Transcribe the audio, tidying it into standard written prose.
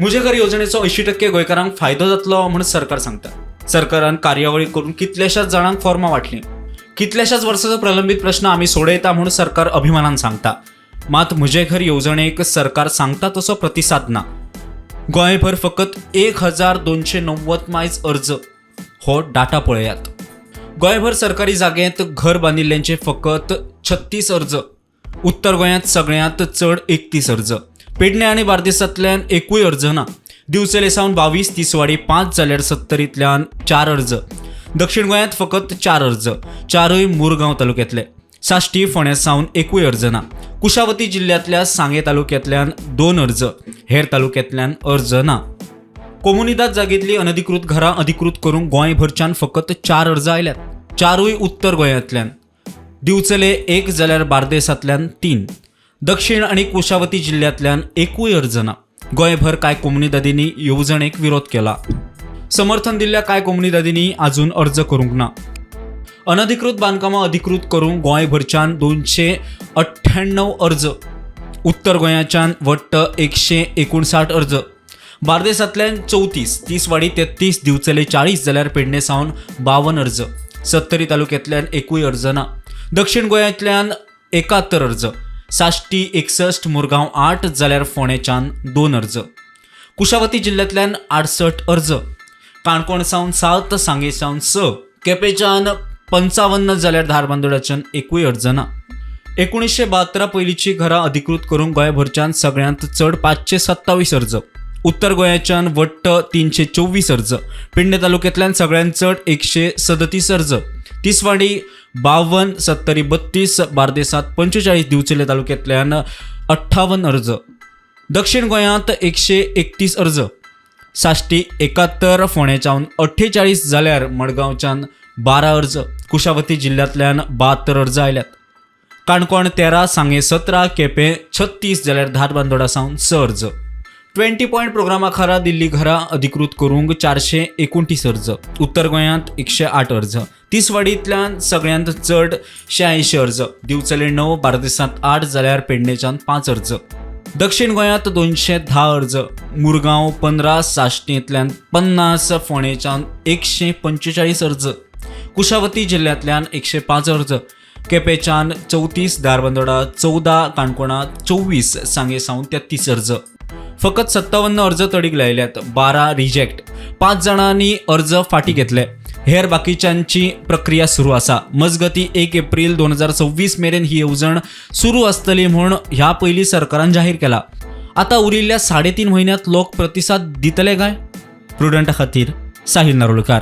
मुझे घर येवजणेचो 80% गोंयकारांक फायदो जातलो म्हूण सरकार सांगता. सरकारान कार्यावळी करून कितल्याशाच जाणांक फॉर्मां वांटलीं. कितल्याशाच वर्साचो प्रलंबीत प्रश्न आमी सोडयता म्हूण सरकार अभिमानान सांगता. मात म्हजें घर येवजणेक सरकार सांगता तसो प्रतिसाद ना. गोंयभर फकत 1290 मायज अर्ज, हो डाटा पळयात. गोंयभर सरकारी जागेंत घर बांदिल्ल्यांचे फकत 36 अर्ज. उत्तर गोंयांत सगळ्यांत चड 31 अर्ज. पेडणे आनी बार्देसांतल्यान एकूय अर्ज ना. दिवचले सावन 22, तिसवाडी 5 जाल्यार सत्तरींतल्यान 4 अर्ज. दक्षिण गोंयांत फकत 4 अर्ज, चारूय मुरगांव तालुक्यांतले. साश्टी, फोंड्या सावन एकूय अर्ज ना. कुशावती जिल्ल्यांतल्या सांगे तालुक्यांतल्यान 2 अर्ज, हेर तालुक्यांतल्यान अर्ज ना. कोमुनिदाद जागेंतली अनधिकृत घरां अधिकृत करूंक गोंयभरच्यान फकत 4 अर्ज आयल्यात, चारूय उत्तर गोंयांतल्यान. दिवचले 1 जाल्यार बार्देसांतल्यान 3. दक्षिण आनी कुशावती जिल्ल्यांतल्यान एकूय अर्ज ना. गोंयभर कांय कोमुनिदादींनी येवजणेक विरोध केला. समर्थन दिल्ल्या कांय कोमुनिदादींनी आजून अर्ज करूंक ना. अनधिकृत बांदकामां अधिकृत करूंक गोंयभरच्यान 298 अर्ज. उत्तर गोंयाच्यान वट्ट 159 अर्ज. बार्देसांतल्यान 34, तिसवाडी 33, दिवचले 40 जाल्यार पेडणे सावन 52 अर्ज. सत्तरी तालुक्यांतल्यान एकूय अर्ज ना. दक्षिण गोंयांतल्यान 71 अर्ज. साश्टी 61, मुरगांव 8 जाल्यार फोंडेच्यान 2 अर्ज. कुशावती जिल्ल्यांतल्यान 68 अर्ज. काणकोण सावन 7, सांगे सावन 6, केपेंच्यान 55 जाल्यार धारबांदोड्याच्यान एकूय अर्ज ना. 1972 पयलींची घरां अधिकृत करूंक गोंयभरच्यान सगळ्यांत चड 527 अर्ज. उत्तर गोंयाच्यान वट्ट 324 अर्ज. पेडणे तालुक्यांतल्यान सगळ्यांत चड 137 अर्ज. तिसवाडी 52, सत्तरी 32, बार्देसांत 45, दिवचले तालुक्यांतल्यान 58 अर्ज. दक्षिण गोंयांत 131 अर्ज. साश्टी 71, फोंडेच्यान 48 जाल्यार मडगांवच्यान 12 अर्ज. कुशावती जिल्ल्यांतल्यान 72 अर्ज आयल्यात. काणकोण 13, सांगें 17, केपें 36 जाल्यार धारबांदोडा सावन 6 अर्ज. 20 पॉयंट प्रोग्रामा खाला दिल्ली घरां अधिकृत करूंक 429 अर्ज. उत्तर गोंयांत 108 अर्ज. तिसवाडींतल्यान सगळ्यांत चड 86 अर्ज. दिवचले 9, बार्देसांत 8 जाल्यार पेडणेच्यान 5 अर्ज. दक्षिण गोंयांत 210 अर्ज. मुरगांव 15, साश्टींतल्यान 50, फोंडेच्यान 145 अर्ज. कुशावती जिल्ल्यांतल्यान 105 अर्ज. केपेंच्यान 34, धारबांदोडा 14, काणकोणां 24, सांगें सावन 33 अर्ज. फकत 57 अर्ज तडीक लायल्यात, 12 रिजेक्ट. 5 जाणांनी अर्ज फाटीं घेतले, हेर बाकीच्यांची प्रक्रिया सुरू आसा. मजगती 1 एप्रील 2026 मेरेन ही येवजण सुरू आसतली म्हूण ह्या पयलीं सरकारान जाहीर केला. आतां उरिल्ल्या 3.5 म्हयन्यांत लोक प्रतिसाद दितले काय? प्रुडंटा खातीर साहिल नारोलकार.